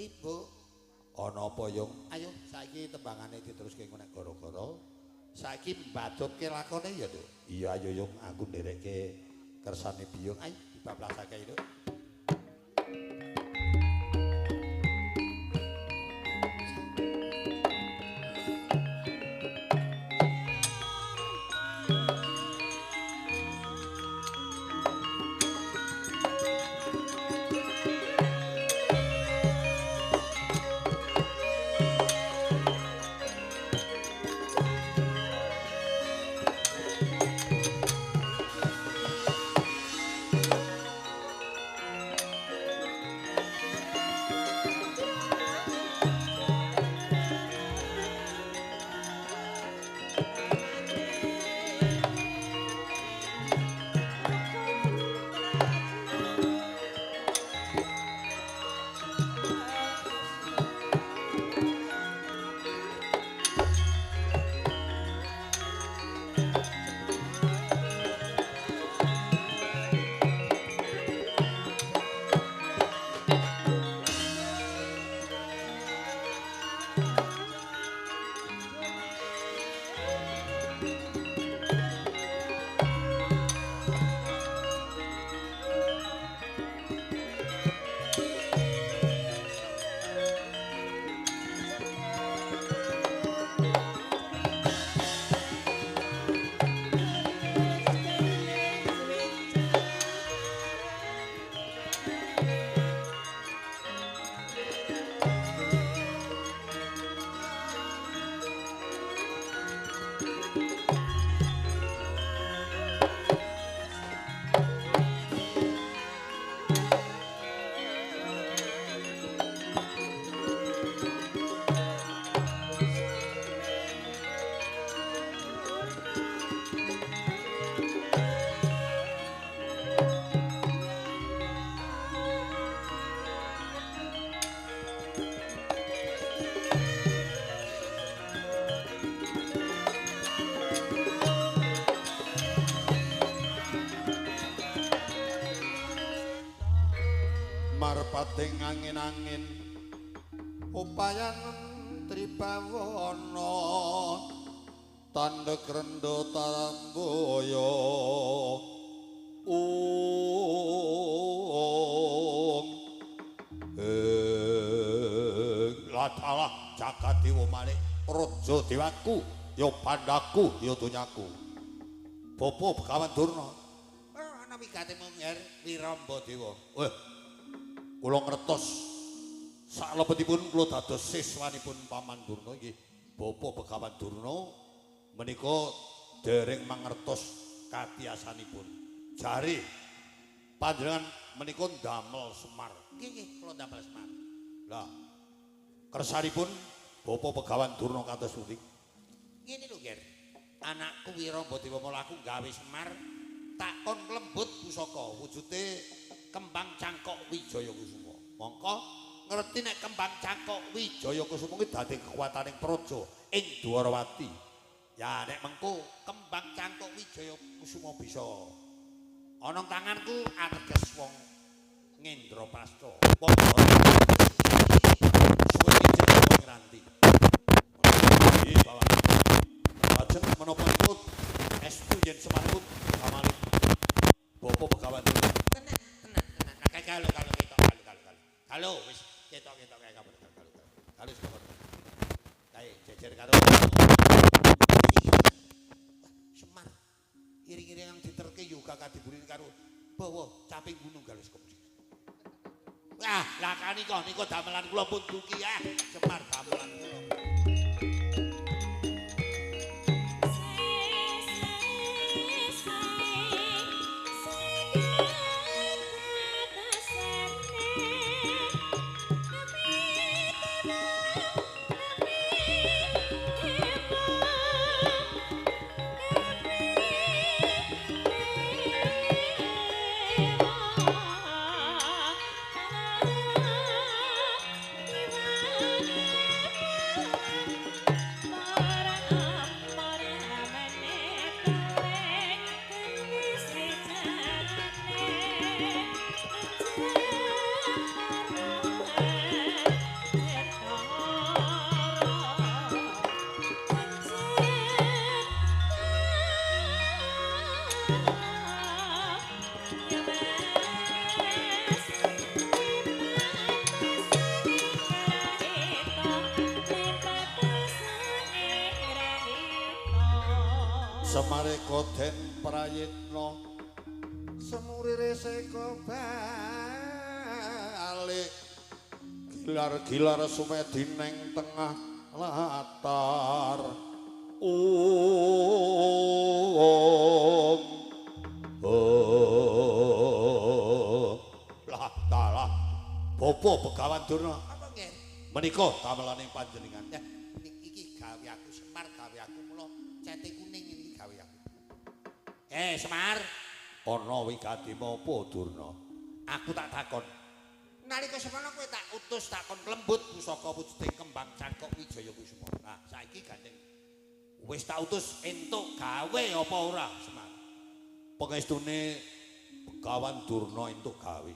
Limbuk. Ana apa, Yung? Ayo saiki tembangane diteruske engko nek gara-gara. Saiki mbadutke lakone ya, Nduk. Iya, ayo Yung, aku nderekke kersane biyung. Ayo dibablasake, Nduk. Marpating angin-angin upayan tribawana tandhek rendha tambaya ung latalah jagat dewa malik raja dewaku ya pandaku ya donyaku. Bapa Begawan Durna ana wigate mung Wiramba Dewa. Weh, kula ngertos saklebetipun kula dados siswanipun Paman Durna nggih Bapa Begawan Durna menika dereng mangertos katiasanipun. Jare panjenengan menika ndamel Semar. Nggih nggih kula ndamel Semar. Lah kersanipun Bapa Begawan Durna kados pundi? Ngene lho, Ger. Anakku Wiramba Dewa mula aku gawe Semar tak kon lembut pusaka wujude kembang cangkok Wijaya Kusuma. Mongko ngerti nek kembang cangkok Wijaya Kusuma kuwi dadi kekuataning praja ing Dwarawati. Ya nek mengko kembang cangkok Wijaya Kusuma bisa ana tanganku ateges wong Ngendraprasta. Wong suwe ijek wong ngranti. Nggih, Bapak. Lajeng menapa niku estu yen Semar niku gamalip Bapa Begawan Durna. Tenan tenan tenan. Nah, kalau kalau ketok kalau kalau kalau. Kalau wis ketok ketok kae kabar kalau kalau. Kalau wis kabar. Kae jejer karo Semar. Iring-iringan diterke yoga kadiburi karo bawa caping gunung galus kepus. Wah, lah kanika nika damelan kula pun duki ah, Semar damelan kula. Yeah. Semareka den prayitna semurire seka balik gilar-gilar sumedi neng tengah latar. Om lah dalah Bapak Begawan Durna. Apa nggih? Menika damelane panjenengan. Ya iki gawe aku Semar, gawe aku mula cete kuning iki gawe aku. Semar, ana wigati apa Durna? Aku tak takon. Nalika semono kowe tak utus takon lembut pusaka wujuding kembang cangkok Wijaya Kusuma. Nah, saiki gandeng wis tak utus entuk gawe apa ora, Semar? Pengestune Begawan Durna entuk gawe.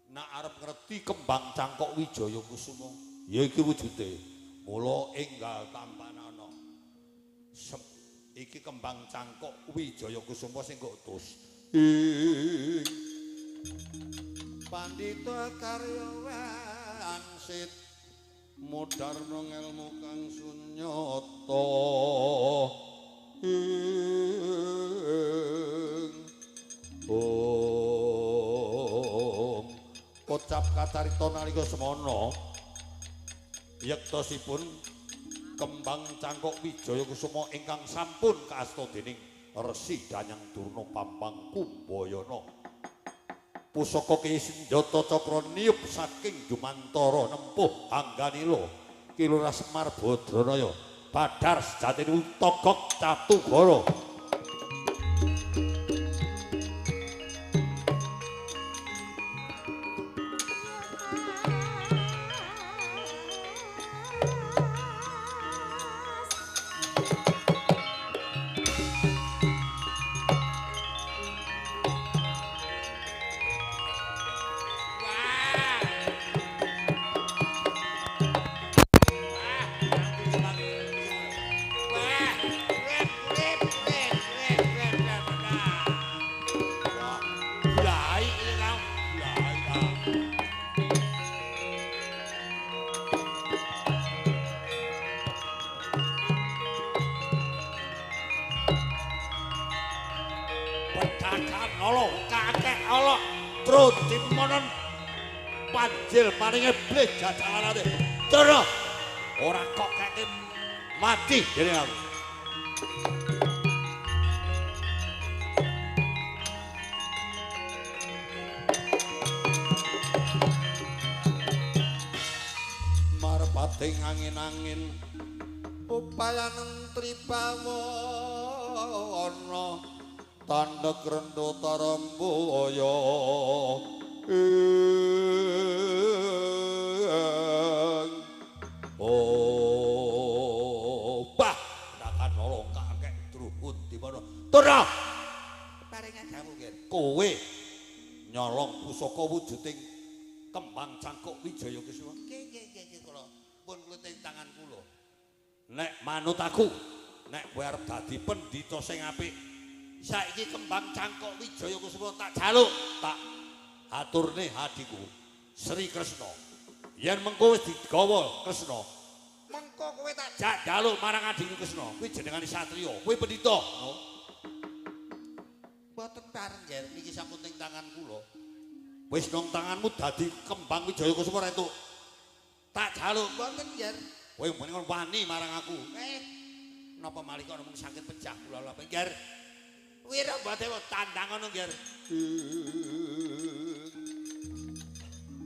Nak arep ngerti kembang cangkok Wijaya Kusuma, ya iki wujude. Mula enggal tampanana. Iki kembang cangkok Wijaya Kusuma sing kok utus. Ing pandhita karya wangsit mudarna ngelmu kang sunyata. Ing om kocap kacarita nalika semana yektosipun kembang cangkok Wijaya Kusuma ingkang sampun kaasta dening Resi Danyang Durna Pampang Kumbayana. Pusaka ki senjata cakra niup saking jumantara nempuh Angganila Ki Lurah Semar Badranaya badar sejatine togok Catugara. Panjil paring iblis jajalane. Durna ora kok keke mati dene aku. Marpating angin-angin upayanen tribawana tandhek rendha tarambaya. Oh, bah, nakan nolong kakek druhun di mana? Durna, paringan dawuh nggih. Kowe nyolong pusaka wujuding kembang cangkok Wijaya Kusuma. Nggih, nggih, nggih kula pun kula teng tangan kula. Nek manut aku, nek kowe arep dadi pendhita sing apik, saiki kembang cangkok Wijaya Kusuma tak jaluk, tak aturne hadiku Sri Kresna. Yen mengko wis digawa Kresna, mengko kowe tak jak jaluk marang adhiku Kresna. Kuwi jenengane satriya, kuwi pendhita. No. Mboten pareng nggih, niki sampun teng tangan kula. Wis nang tanganmu dadi kembang Wijaya Kusuma ra entuk. Tak jaluk mboten nggih. Kowe mendingan wani marang aku. Napa malih kok namung sakit pecah kula lha nggih. Wira Badewa tandang ngono nggih.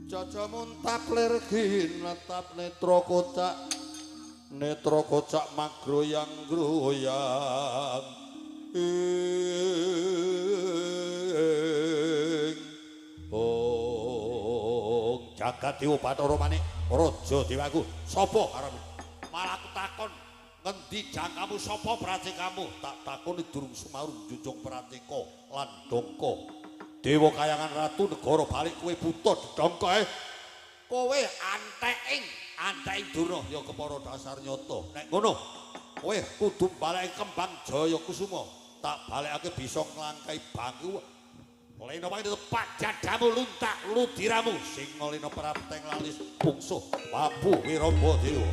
Caca muntap lir ginetap netra kocak netra kocak magroyang groyang ing ong jagat dewa Bathara Manik raja dewaku sapa karepmu malah aku takon ngendi jangkamu sapa pracekamu tak takoni durung sumaru njunjung praceka lan dongka dewa kayangan ratu negara balik kowe buta dedongka kowe anteking anteking Durna ya kepara dasar nyata nek ngono kowe kudu baleki kembang Jaya Kusuma tak balekake bisa nglangkai bangku lena wae tepak jadamu luntak ludiramu sing ngelina prapteng lalis bungsuh Prabu Wiramba Dewa.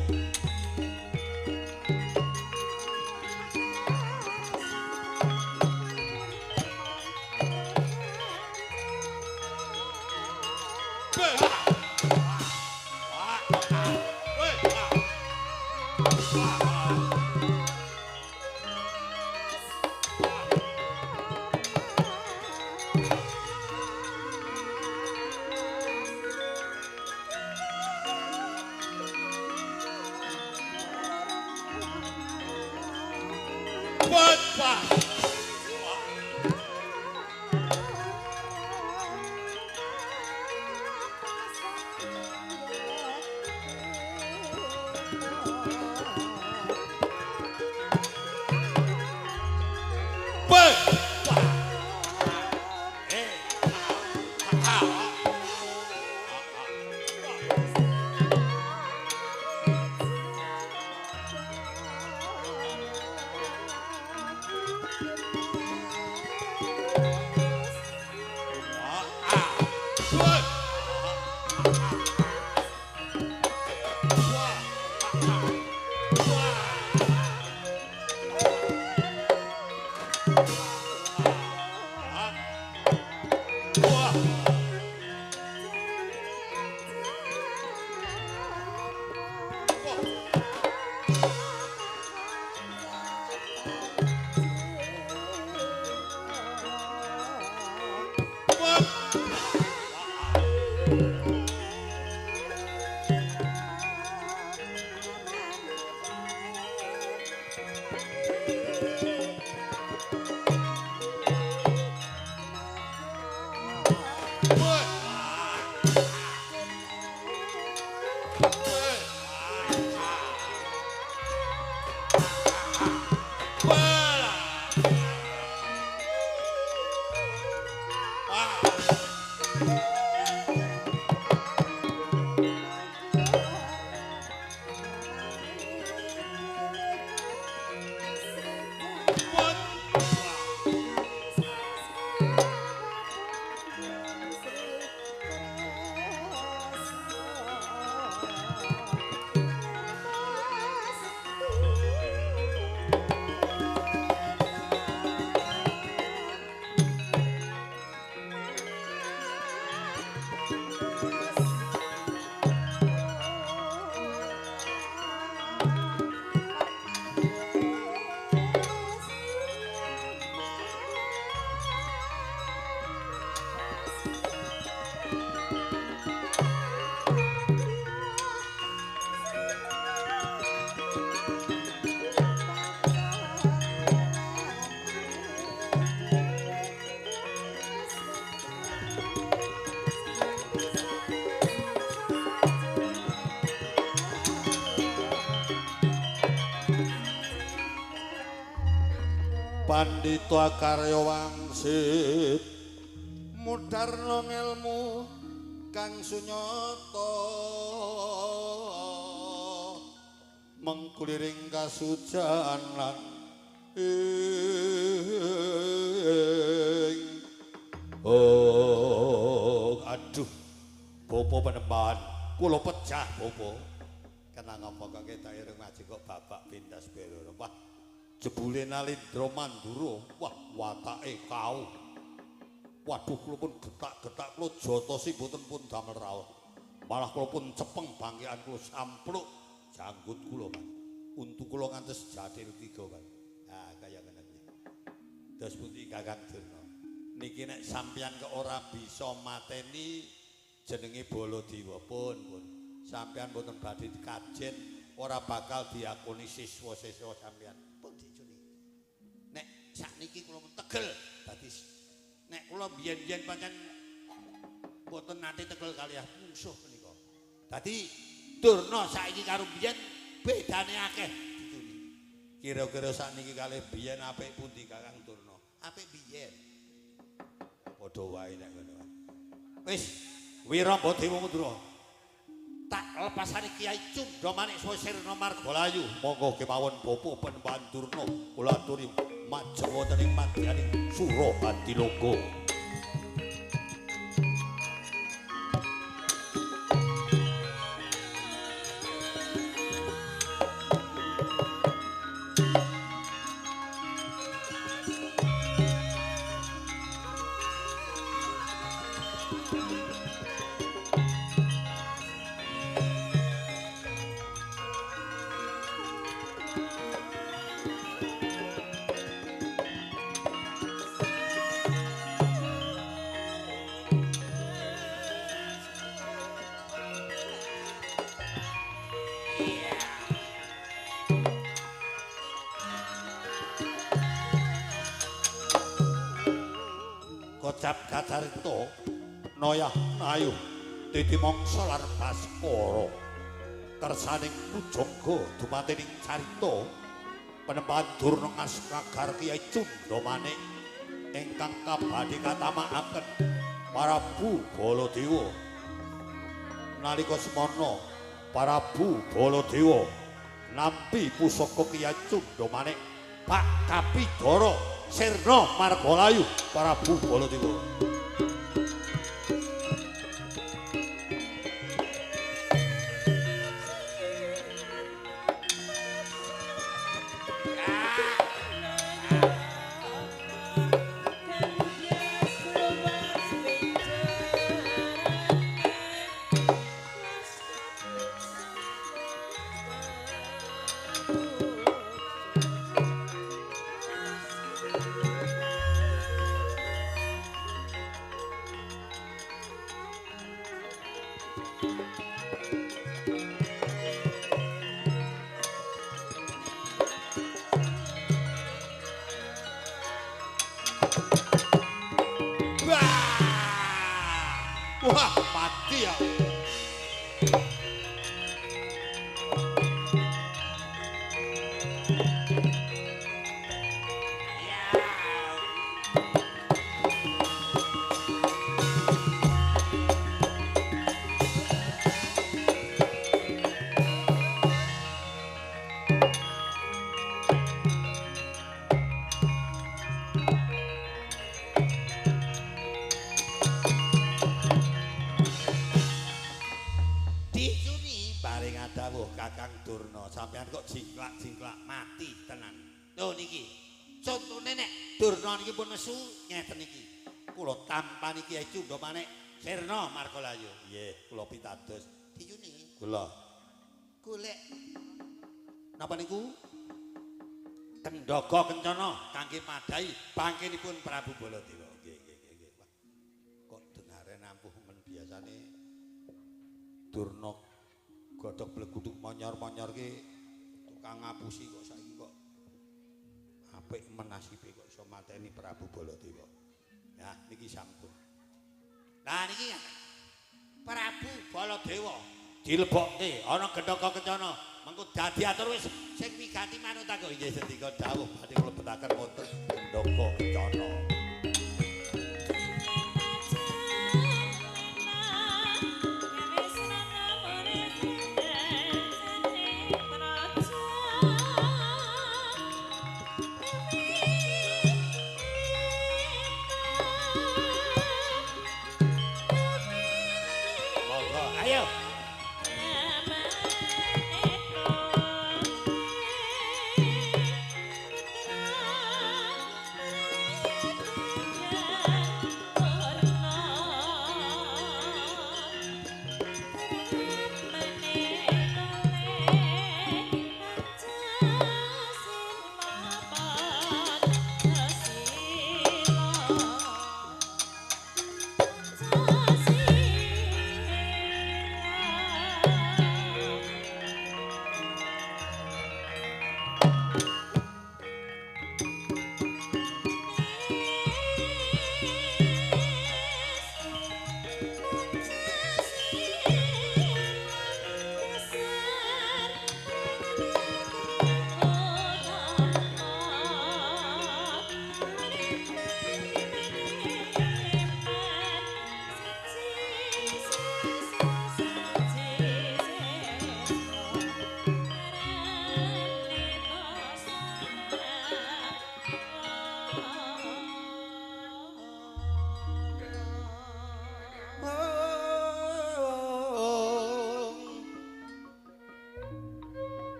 Wah. Pandhita karya wangsit mudarna ngelmu kang sunyata mengkuliring kasujan lan ing oh aduh bapa panembahan kula pecah bapa kenang apa kok ketok ireng ngaji kok babak pindas bero wah jebule Nalindra Mandura wah watake kau waduh kula pun getak-getak kula jotosi mboten pun damel raos malah kula pun cepeng bangkian kula sampluk janggut kula Mas untu kula ngantos jathil tiga Mas ha kaya ngene iki dos pundi Kakang Durna niki nek sampeyan kok ora bisa mateni jenenge Baladewa pun pun sampeyan mboten badhe kajen ora bakal diakoni siswa-siswa sampeyan pun dicuni nek sakniki kula tegel dadi nek kula biyen-biyen pancen mboten nate tegel kalih mungsuh menika. Dadi Durna saiki karo biyen bedane akeh dicuni. Kira-kira sakniki kalih biyen apik pundi Kakang Durna? Apik biyen. Padha wae nek ngono. Wis Wiramba Dewa Mandura. Tak lepasane Kiai Cundha Manik Sirna Margalayu. Monggo kemawon Bapak Panembahan Durna kula aturi majeng wonten ing madyaning Surahadiloka. Kecap kacarita noyah nayuh titi mangsa lan baskara. Kersaning pujangga dumatining carita penempan Durna ngaskagar Kyai Cundamanik ingkang kabadhe katamakaken Prabu Baladewa. Nalika semana Prabu Baladewa nampi pusaka Kyai Cundamanik Pak Kapidara sirna margalayu Prabu Baladewa. Wah, mati ya. Kakang Durna, sampean kok jingklak-jingklak mati tenan. Lho niki, contone nek Durna niki pun nesu ngeten niki. Kula tampani Kyai Cundamanik sirna margalayu. Nggih, kula pitados. Diyuni. Kula golek napa niku? Kendhaga kencana kangge madhahi bangkenipun Prabu Baladewa. Nggih, nggih, nggih. Kok dengare nampuh men biasane Durna godhog bleguduk monyor-monyor ki tukang ngapusi kok saiki kok apik men nasibe kok iso mateni Prabu Baladewa. Ya niki sampun. Nah niki Prabu Baladewa dilebokke ana gendhaga kencana mengko dadi atur wis sing wigati manut aku. Nggih sendika dawuh badhe kula betaken wonten gendhaga kencana. Ayo.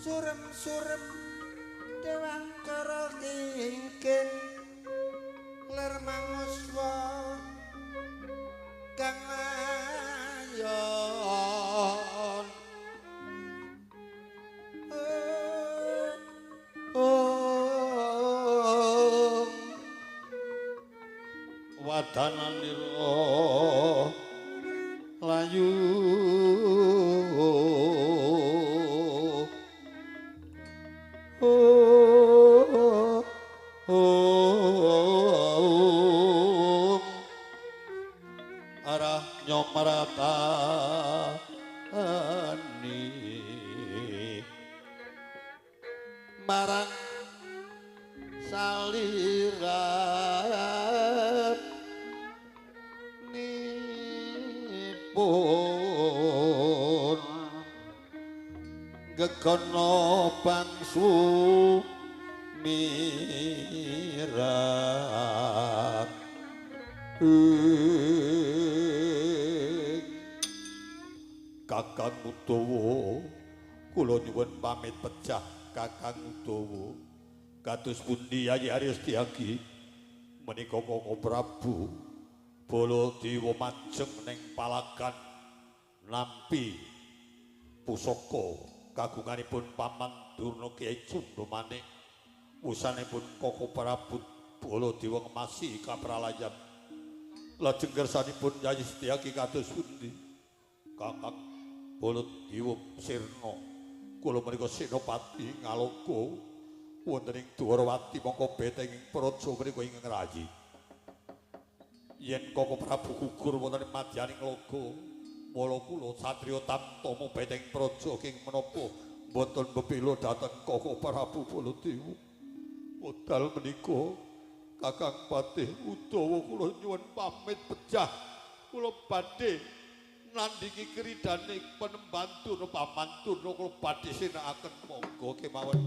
Surem-surem dewangkara kingkin ler manguswa kang ayon. Wadananira layu oh, oh, oh. Marang salirat nipun gegono bangsu mirat Kakang Udawa kula nyuwun pamit pecah Kakang Udawa. Kados pundi Yayi Arya Setyaki menika Koko Prabu Baladewa majeng ning palagan nampi pusaka kagunganipun Paman Durna Kyai Cundamanik. Wusanipun Koko Prabu Baladewa ngemasi kapralayan. Lajeng kersanipun Yayi Setyaki kados pundi Kakang Baladewa sirna kula menika senopati Ngaloka wonten ing Dwarawati mongko betenging praja menika ingkang rayi. Yen Koko Prabu gugur wonten ing madyaning laga, mula kula satriya tamtama beteng praja king menapa mboten bebela dhateng Koko Prabu Baladewa. Wekdal menika Kakang Patih Udawa kula nyuwun pamit pejah. Kula badhe nandhingi kridane penemban Durna Paman Durna kula badhe sinakaken monggo kemawon.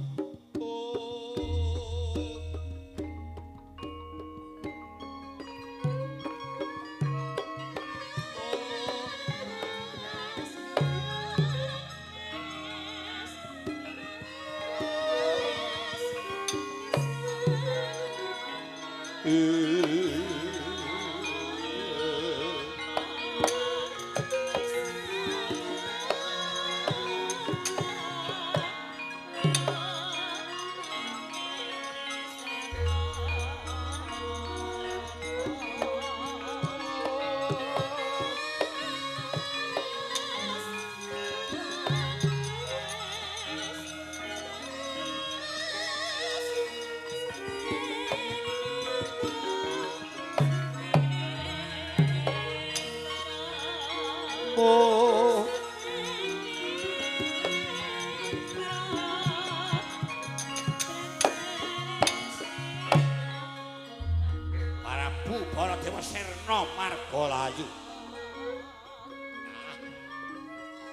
Prabu Baladewa Sirna Margalayu.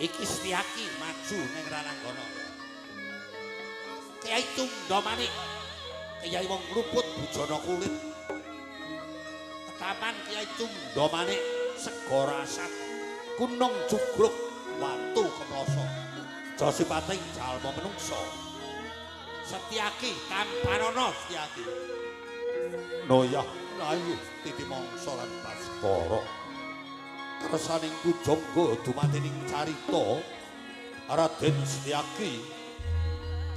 Iki Setyaki maju ning Rananggana. Kyai Cundamanik, Kyai wong luput bujana kulit. Ketaman Kyai Cundamanik segara asat, gunung jugruk watu kemloso. Josipating jalma menungsa. Setyaki tampanana Setyaki. Noyah rayu titi mangsa lan Baskara. Kersaning kujangga dumadining carita Raden Setyaki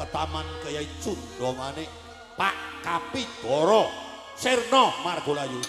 ketaman Kyai Cundamanik Pak Kapidara Sirna Margalayu.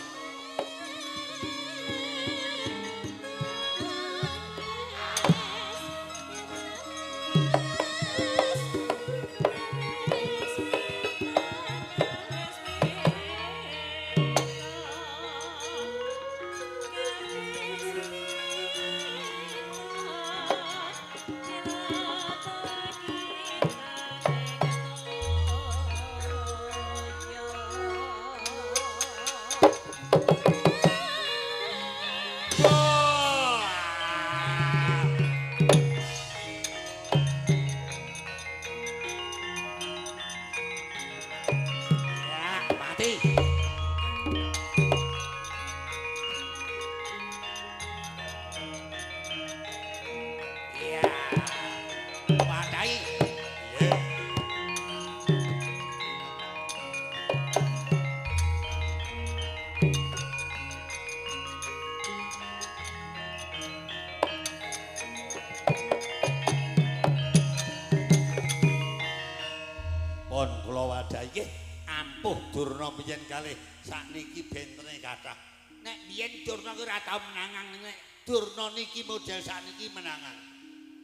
Ampuh Durna biyen kalih sakniki bentene kathah. Nek biyen Durna ki ora tau menangan, nek Durna niki model sakniki menangan.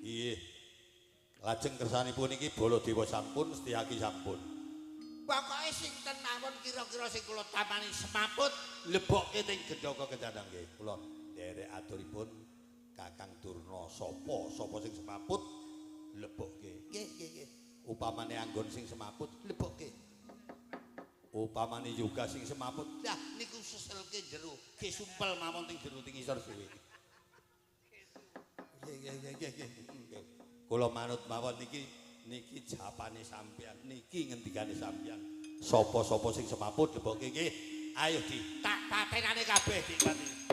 Nggih. Lajeng kersanipun niki Baladewa sampun, Setyaki sampun. Pokoke sing mawon kira-kira sing kula tamani semaput lebokke teng gendaka kencana nggih. Kula nderek aturipun Kakang Durna sapa sapa sing semaput lebokke. Nggih, nggih, nggih. Upamane anggon sing semaput lebokke. Upamane yoga sing semaput, lah niku seselke jero, ge sumpel mawon teng jero teng ngisor dhewe. Nggih, nggih, nggih, nggih. Kula manut mawon niki niki japane sampean, niki ngendikane sampean. Sapa-sapa sing semaput lebokke nggih. Ayo di tak patenane kabeh dipati.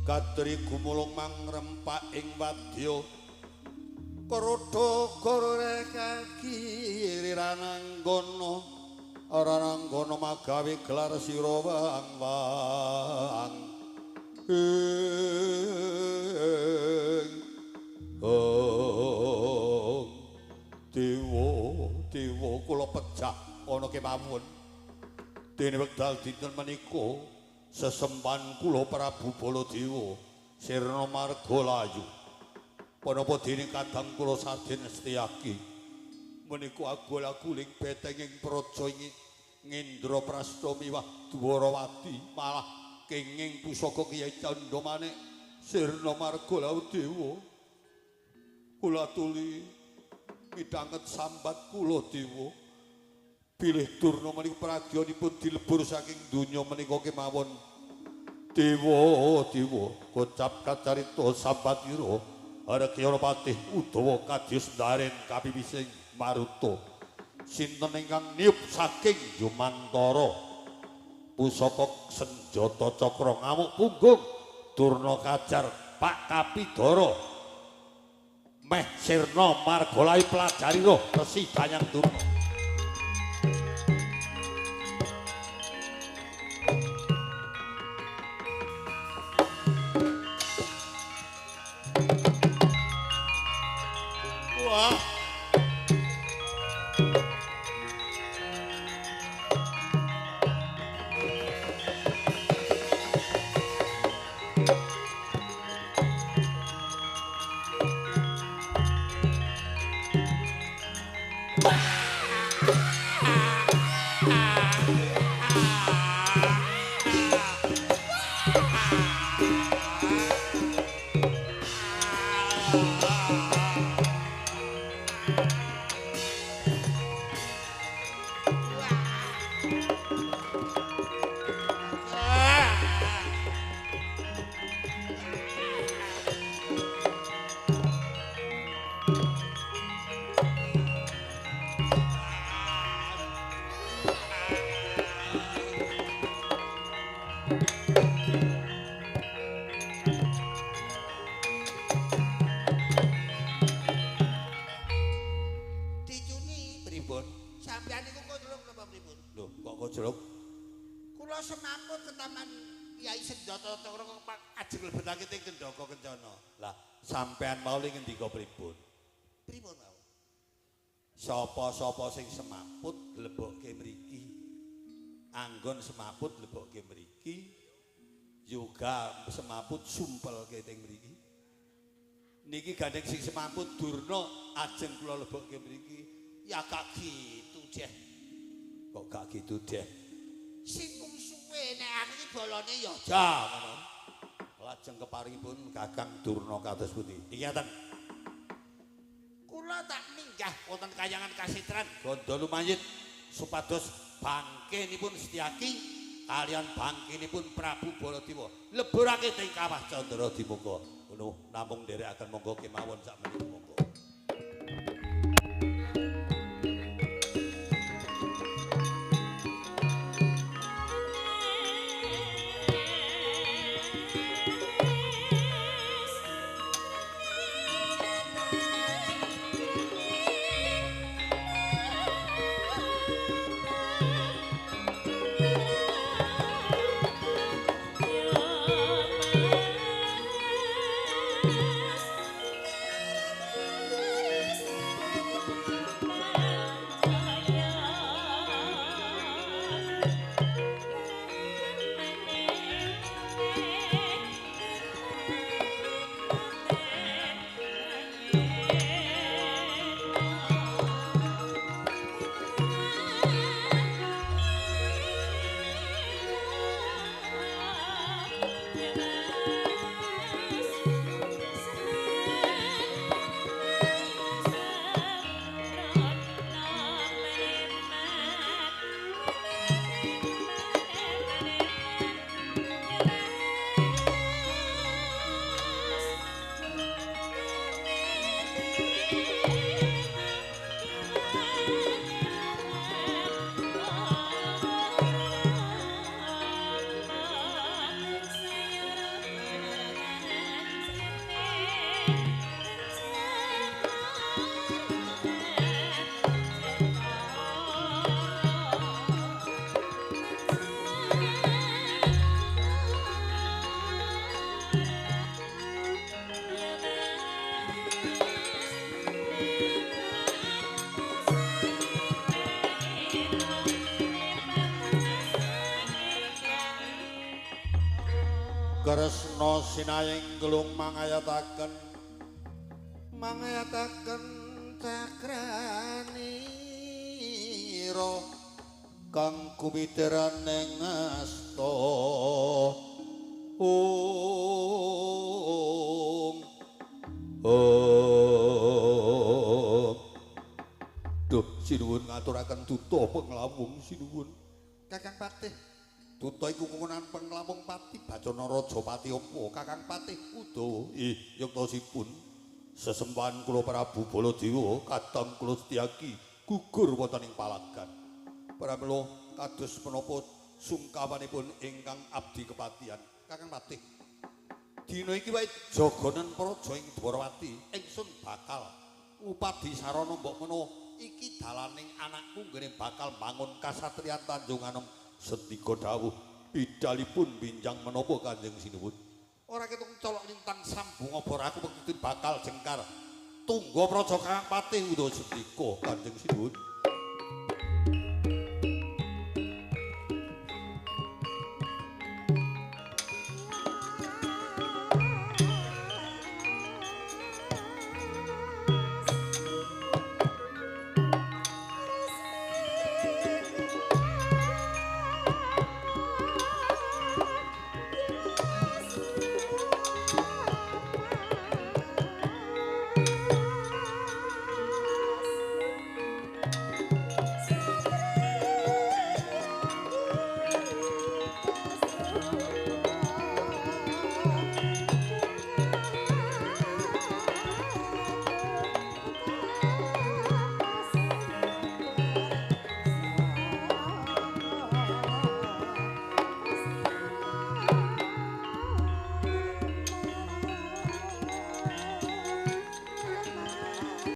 Kadri gumulung mangrempak ing wadya karodha gore kaki rananggana rananggana magawe gelar sira wang-wang ing dewa dewa kula pejah ana kemawon dene wekdal dinten menika sesembahan kula Prabu Baladewa sirna marga layu. Punapa dene kadang kula Saden Setyaki menika agul-aguling betenging praja Ngendraprasta miwah Dwarawati malah kenging pusaka Kyai Candha Manik sirna marga layu dewa. Kula tuli midhanget sambat kula dewa. Bilih Durna menika pragyanipun dilebur saking donya menika kemawon. Dewa dewa kocap kacarita sambatira Arekyana patih Udawa kadyos ndaren kapipising maruta. Sinten ingkang niup saking Yumantara pusaka senjata cakra ngamuk punggung Durna kajar Pak Kapidara meh sirna marga layu pelajari roh Resi Danyang Durna. Sampean mau li ngendika pripun? Pripun mau? Sapa-sapa sing semaput lebokke mriki. Anggon semaput lebokke mriki. Yoga semaput sumpelke teng mriki. Niki gandeng sing semaput Durna ajeng kula lebokke mriki. Ya gak gitu, Deh. Kok gak gitu, Deh? Sing suwe nek aku iki bolone ya ja ngono. Lajeng keparingipun Kakang Durna kados pundi? Iki ngaten. Kula tak minggah wonten kayangan Kasitran Gandha lumayit supados bangkenipun Setyaki kalian bangkenipun Prabu Baladewa leburake teng Kawah Candra Dimuka. Ngono namung nderekaken monggo kemawon sak menika monggo. Kresna sinayeng gelung mangayataken mangayataken cakranira kang kumiteran ing asta ong ong. Duh sinuwun ngaturaken duta penglawung sinuwun. Kakang Patih duta iku kukunan penglawung pati bacana raja pati apa Kakang Patih Udawa. Ih yektosipun sesembahan kula Prabu Baladewa kadang kula Setyaki gugur wonten ing palagan. Pramila kados menapa sungkawanipun ingkang abdi kepatihan Kakang Patih. Dina iki wae jagonen praja ing Dwarawati ingsun bakal ngupadi sarana mbok menawa iki dalaning anakku nggene bakal mbangun kasatriyan Tanjung Anom. Sendika dawuh bidalipun binjang menapa Kanjeng Sinuwun. Ora ketung colok lintang sambung obor aku wektu bakal jengkar. Tunggu praja Kakang Patih Udawa sendika Kanjeng Sinuwun.